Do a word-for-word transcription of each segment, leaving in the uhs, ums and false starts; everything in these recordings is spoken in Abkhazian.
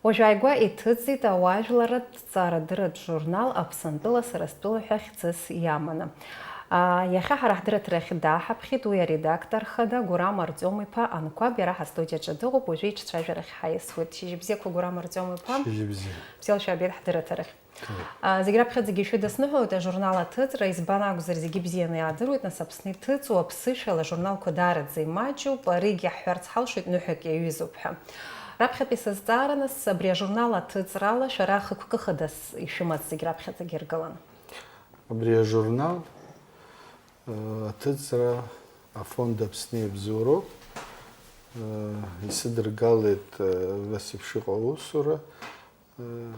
Уажә ааигәа иҭыҵит ауаажәларратә ҭҵаарадырратә журнал Аԥсынтәыла сара стәыла ҳәа хьӡыс иаманы. А, иахьа ҳара ҳдырраҭарахь дааҳаԥхьеит уи аредактор хада Гурам Артиом-иԥа Анқәаб, иара ҳастудиаҿы дыҟоуп, уажәы иҿцәажәарахь ҳаиасуеит. Шьыжьбзиақәа, Гурам Артиом-иԥа. Шьыжьбзиа. Бзиала шәаабеит ҳдырраҭарахь. Ҭоуп. А, зегь раԥхьаӡагьы шәыдысныҳәалоит ажурнал аҭыҵра, избан акәзар, зегьы бзианы иаадыруеит, нас Аԥсны иҭыҵуа ԥсышәала ажурналқәа даараӡа имаҷуп, аригьы ҳҳәарц ҳалшоит, ныҳәак иаҩызоуп ҳәа. Раԥхьатәи сызҵаара, нас, абри ажурнал аҭыҵрала шәара хықәкы хадас ишәымаз зегь раԥхьаӡагьы иргылан? Абри ажурнал, э, аҭыҵра афонд Аԥсны иабзоуроуп, э, исыдыргалеит, э, убас еиԥш иҟоу аусура, э,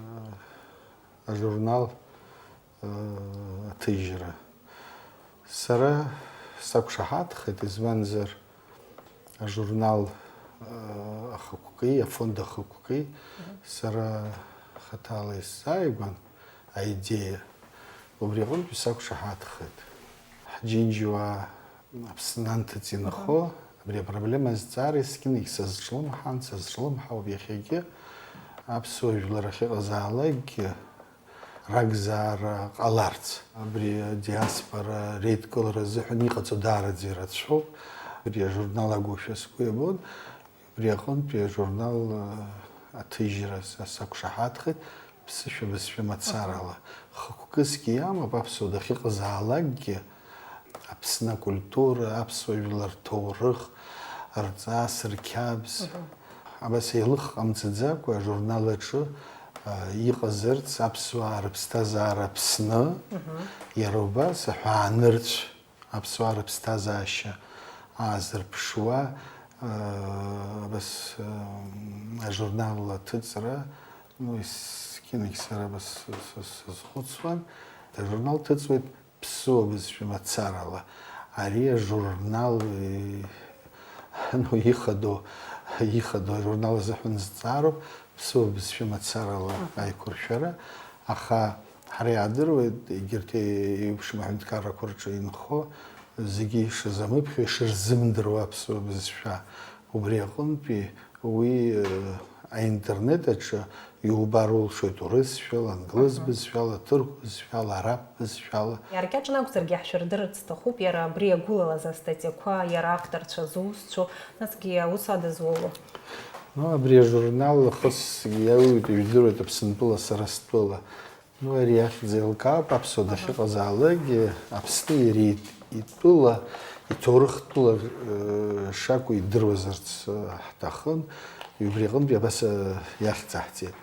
ажурнал, э, аҭыжьра. Сара сақәшаҳаҭхеит, избанзар, ажурнал, э, ахықәкы, афонд ахықәкы, мгм, сара хаҭала исзааигәан аидеиа, убри аҟынтәи сақәшаҳаҭхеит. Ҳџьынџьуаа Аԥсны анҭыҵ инхо, мгм, абри апроблема азҵаара есқьынагь сазҿлымҳан, сазҿлымҳауп иахьагьы. Аԥсуа жәлар ахьыҟазаалакгьы ракзаара ҟаларц. Абри адиаспора реидкылара азыҳәан иҟаҵо даараӡа ирацәоуп. Абри ажурнал агушәа сгәы иабон. Убри аҟынтәи ажурнал, а, аҭыжьра са сақәшаҳаҭхеит, ԥсышәа бызшәа мацарала. Хықәкысгьы иамоуп, аԥсуа дахьыҟазаалакгьы, Аԥсны акультура, аԥсуа жәлар рҭоурых, рҵас, рқьабз. Мгм. Абас еилых ҟамҵаӡакәа ажурнал аҿы, а, иҟазарц аԥсуаа рыԥсҭазаара Аԥсны, мгм, иара убас аҳәаанырцә, аԥсуаа рыԥсҭазаашьа аазырԥшуа, а, абас, а, ажурнал аҭыҵра, ну, есқьынагь сара абас с-, с-, сазхәыцуан. Ажурнал ҭыҵуеит ԥсуа бызшәа мацарала. Ари ажурнал, э, ну, ихадоу, ихадоу ажурнал азыҳәан зҵаароуп, ԥсуа бызшәа мацарала, мгм, аиқәыршәара. Аха ҳара иаадыруеит, егьырҭ еиԥшым аҳәынҭқаррақәа рҿы инхо зегьы ишазамыԥхьо, ишырзымдыруа аԥсуа бызшәа. Убри аҟынтәи уи, э, аинтернет аҿы иубар улшоит урысшәала, англыз, мгм, бызшәала, ҭырқә бызшәала, араб бызшәала. Иаркьаҿны акәзаргьы, ҳшәырдырырц сҭахуп, иара абри иагәылалаз астатиақәа, иара авторцәа зусҭцәоу, насгьы аус адызуло. Ну, абри ажурнал ахысгьы иаҩуеит, ижәдыруеит Аԥсынтәыла сара стәыла. Ну, ари ахьӡ еилкаауп, аԥсуа, аха, дахьыҟазаалакгьы, Аԥсны иара ит-, итәыла, иҭоурыхтәыла, э, шакәу идыруазарц, э, ҳҭахын, убри аҟынтәи абас, э, иахьӡаҳҵеит.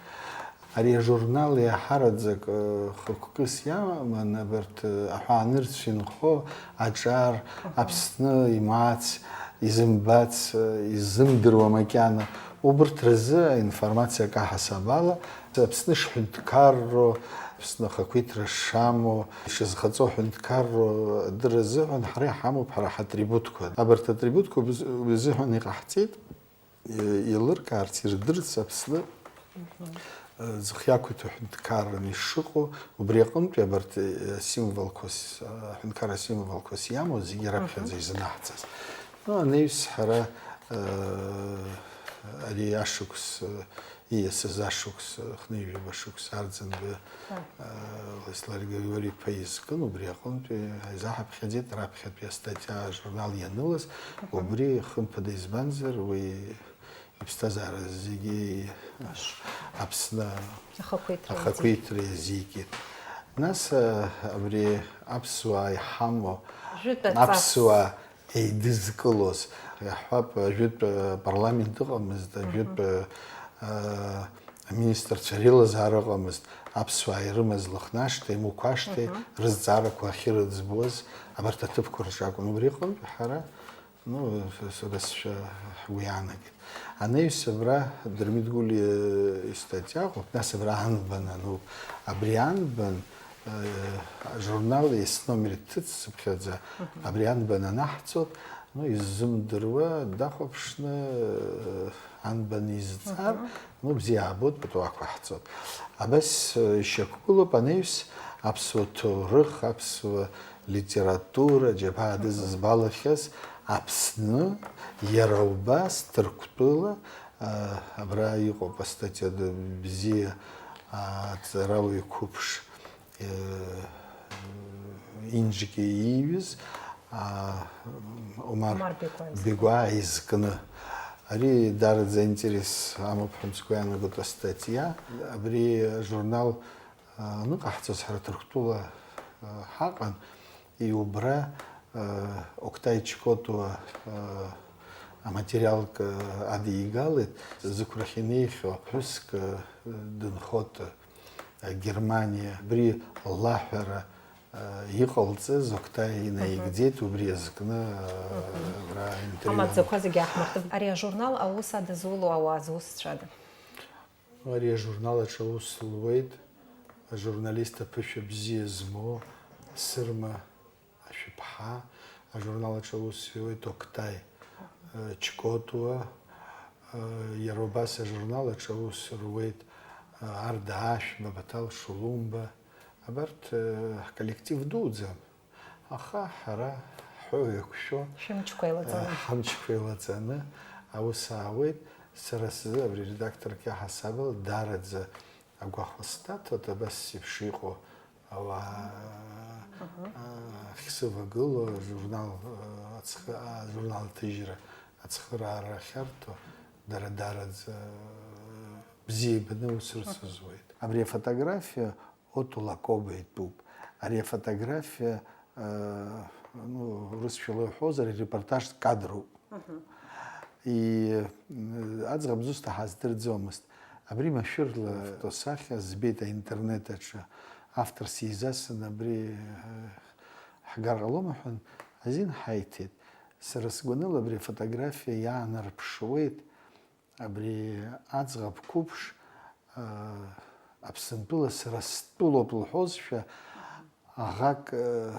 Ари ажурнал иаҳараӡак, э, хықәкыс иаман абарҭ, э, аҳәаанырцә инхо аҿар, аха, Аԥсны имац, изымбац, э, изымдыруа макьана, убырҭ рзы аинформациа акаҳасаб ала, Аԥсны шҳәынҭқарроу, Аԥсны ахақәиҭра шамоу, ишазхаҵоу аҳәынҭқарроу адырра азыҳәан ҳара иҳамоуп ҳара ҳатрибутқәа. Абарҭ атрибутқәа бз-, рзыҳәан иҟаҳҵеит, и-, еилыркаарц, ирдырц Аԥсны, э, ӡыхиақәиҭу ҳәынҭқарран ишыҟоу, убри аҟынтәи абарҭ, э, асимволқәа с-, аҳәынҭқарра асимволқәа сиамоу зегьы раԥхьаӡа, мгм, изынаҳҵаз. Ну, анаҩс ҳара, э, ари ашықәс, э, ииасыз ашықәс, хынҩажәаба шықәс арӡынба, Ҳа. э, Леслар Григори-иԥа изкын, убри аҟынтәи ҳаизаҳаԥхьаӡеит, раԥхьатәи астатиа ажурнал ианылаз, Мгм. убри, хымԥада, избанзар, уи иԥсҭазаара зегьы, Аԥсны Ахақәиҭра ахақәиҭра иазикит. Нас, э, абри аԥсуаа иҳамоу, Жәытә аҵас. аԥсуаа еидызкылоз, иаҳҳәап, ажәытә, э, парламент ыҟамызт, Мгм. ажәытә, э, э, аминистрцәа реилазаара ыҟамызт, аԥсуаа ирымаз Лыхнашҭеи, Мықәашҭеи Мгм. рызҵаарақәа ахьырыӡбуаз абарҭ аҭыԥқәа рҿы акәын. Убри аҟынтә ҳара, ну, с-, сара сшәа-, ҳгәы иаанагеит. Анаҩс абра Дырмит Гәлиа истатиа ыҟоуп, нас абра анбан ануп. Абри анбан, э, ажурнал есномер иҭыҵцыԥхьаӡа, Мгм. абри анбан анаҳҵоит, ну, иззымдыруа дахәаԥшны, э, анбан изҵаар, Мгм. ну, бзиа аабоит, пату ақәаҳҵоит. Абас, э, ишьақәгылоуп анаҩс аԥсуа ҭоурых, аԥсуа литература, џьабаа Мгм. дызызбалахьаз Аԥсны, иара убас Ҭырқәтәыла, Абра иҟоуп астатиа бзиа, аҵарауаҩ қәыԥш, инжики ииҩыз, Омар Бегәаа изкны. Ари даараӡа интерес амоуп ҳәа сгәы иаанагоит астатиа. Абри ажурнал аныҟаҳҵоз ҳара Ҭырқәтәыла ҳаҟан, и убра Октай Чкотуа аматериалк адигалеит, зықәрахь инеихьоу ԥҳәыск дынхоит Германиа. Абри лаҳәара иҟалҵаз Октай инаигӡеит, убри азкны абра интервиу. Амаӡақәа зегьы аҳмыртып. Ари ажурнал аус адызулоу ауаа зусҭцәада? Ари ажурнал аҿы аус луеит ажурналист аԥышәа бзиа змоу Сырма Ашәыԥҳа, ажурнал аҿы аус иуеит Октай Чкотуа, иара убас ажурнал аҿы аус руеит Арда Ашә, Бабаҭал Шулумба. Абарҭ ҳколлектив дуӡӡам. Аха ҳара ҳҳәоу еиқәшәо, шәымчқәа еилаҵаны, ҳамчқәа еилаҵаны аус аауеит. Сара сзы абри редакторк иаҳасабала даараӡа агәахәа сҭаҭәоит, абас еиԥш иҟоу ауаа ахьсывагылоу, ажурнал, ацхы-, ажурнал аҭыжьра, ацхыраара ахьарҭо, дара даараӡа бзиа ибаны аус рыцызуеит. Абри афотографиа Отто Лакоба итәуп. Ари афотографиа, э, ну, урысшәала иҳәозар, репортаж кадруп. И, э, аӡӷаб зусҭа ҳаздырӡомызт. Абри машәырла фотосахьа збеит аинтернет аҿы. Автор сизасын, абри, э, ҳгар ҟалома ҳәан, азин ҳаиҭеит. Сара сгәаныла абри афотографиа иаанарԥшуеит абри аӡӷаб қәыԥш, аа, Аԥсынтәыла сара стәылоуп лҳәозшәа, аӷак, э,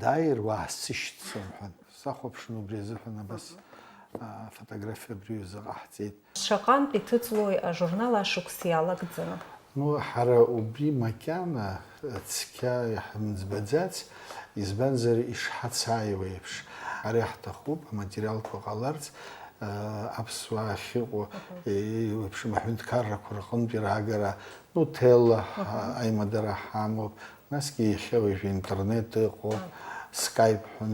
дааир, уаасышьҭ сымҳәан. Сахәаԥшын убри азыҳәан абас, аа, афотографиа абри ҩыза ҟаҳҵеит. Шаҟантә иҭыҵлои ажурнал ашықәс иалагӡаны? Ну, ҳара убри макьана цқьа иҳамӡбаӡац, избанзар, ишҳацааиуа еиԥш, ҳара иаҳҭахуп аматериалқәа ҟаларц, аԥсуаа ахьыҟоу, еиуеиԥшым аҳәынҭқаррақәа рҟынтә ираагара, ну, Ҭелла аимадара ҳамоуп, насгьы иахьа уажәы интернет ыҟоуп, Skype ҳәа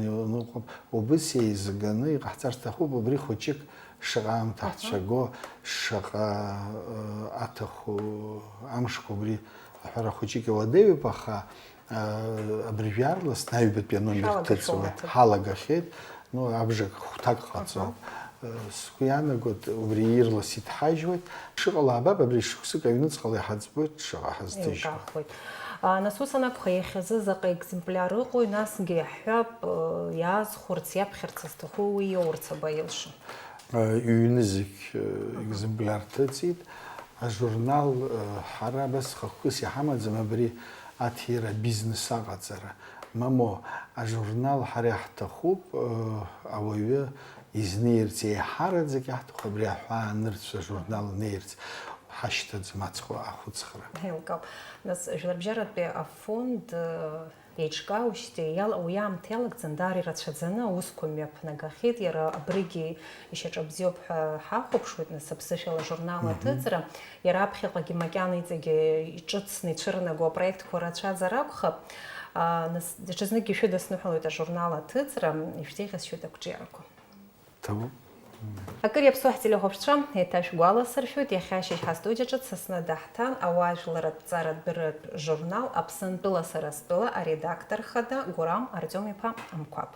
ыҟоуп, убыс еизганы иҟаҳҵар сҭахуп, убри хәыҷык шаҟа аамҭа ҳцәаго, шаҟа, э, аҭаху амшқәа убри аҳәара хәыҷык иуадаҩуп, аха, э, абыржәы иаарласны аҩбатәи аномер ҭыҵуеит, ҳалагахьеит, ну, абжак хәҭак ҟаҵоуп. Э, сгәы иаанагоит, убри ирлас иҭҳажьуеит. Шыҟало аабап, абри шықәсык аҩныҵҟала иҳаӡбоит шаҟа ҳазҭыжьуа. Еилкаахоит. А, нас ус анакәха, иахьазы заҟа екземпляр ыҟои, насгьы иаҳҳәап, э, иаазхәарц, иаԥхьарц зҭаху уи иоурц абаилшо? Ҩнызқь, э, екземпляр ҭыҵит. Ажурнал, э, ҳара абас хықәкыс иҳамаӡам абри аҭира, абизнес аҟаҵара. Мамоу, ажурнал ҳара иаҳҭахуп, э, ауаҩы изнеирц, еиҳараӡак иаҳҭаху абри аҳәаа анырцә ажурнал неирц, ҳашьҭаӡам аҵхәа ахәыцхра. Еилкаауп. Нас, жәларбжьаратәи афонд, э, еиҿкаауеижьҭеи иала-, уи аамҭа иалагӡаны даара ирацәаӡаны аусқәа мҩаԥнагахьеит, иара абригьы ишьаҿа бзиоуп ҳәа ҳахәаԥшуеит, нас, аԥсышәала ажурнал аҭыҵра, иара аԥхьаҟагьы макьана иҵегьы иҿыцны ицәырнаго апроектқәа рацәазар акәхап, а, нас, даҽазныкгьы шәыдысныҳәалоит ажурнал аҭыҵра, ишәзеиӷьасшьоит ақәҿиарақәа. Ҭабуп. Акыр иаԥсоу ҳтелехәаԥшцәа, еиҭашәгәаласыршәоит, иахьа ашьыжь ҳастудиаҿы Цасны даҳҭан ауаажәларратә ҵарадырратә журнал Аԥсынтәыла сара стәыла аредактор хада Гурам Артиом-иԥа Амқәаб.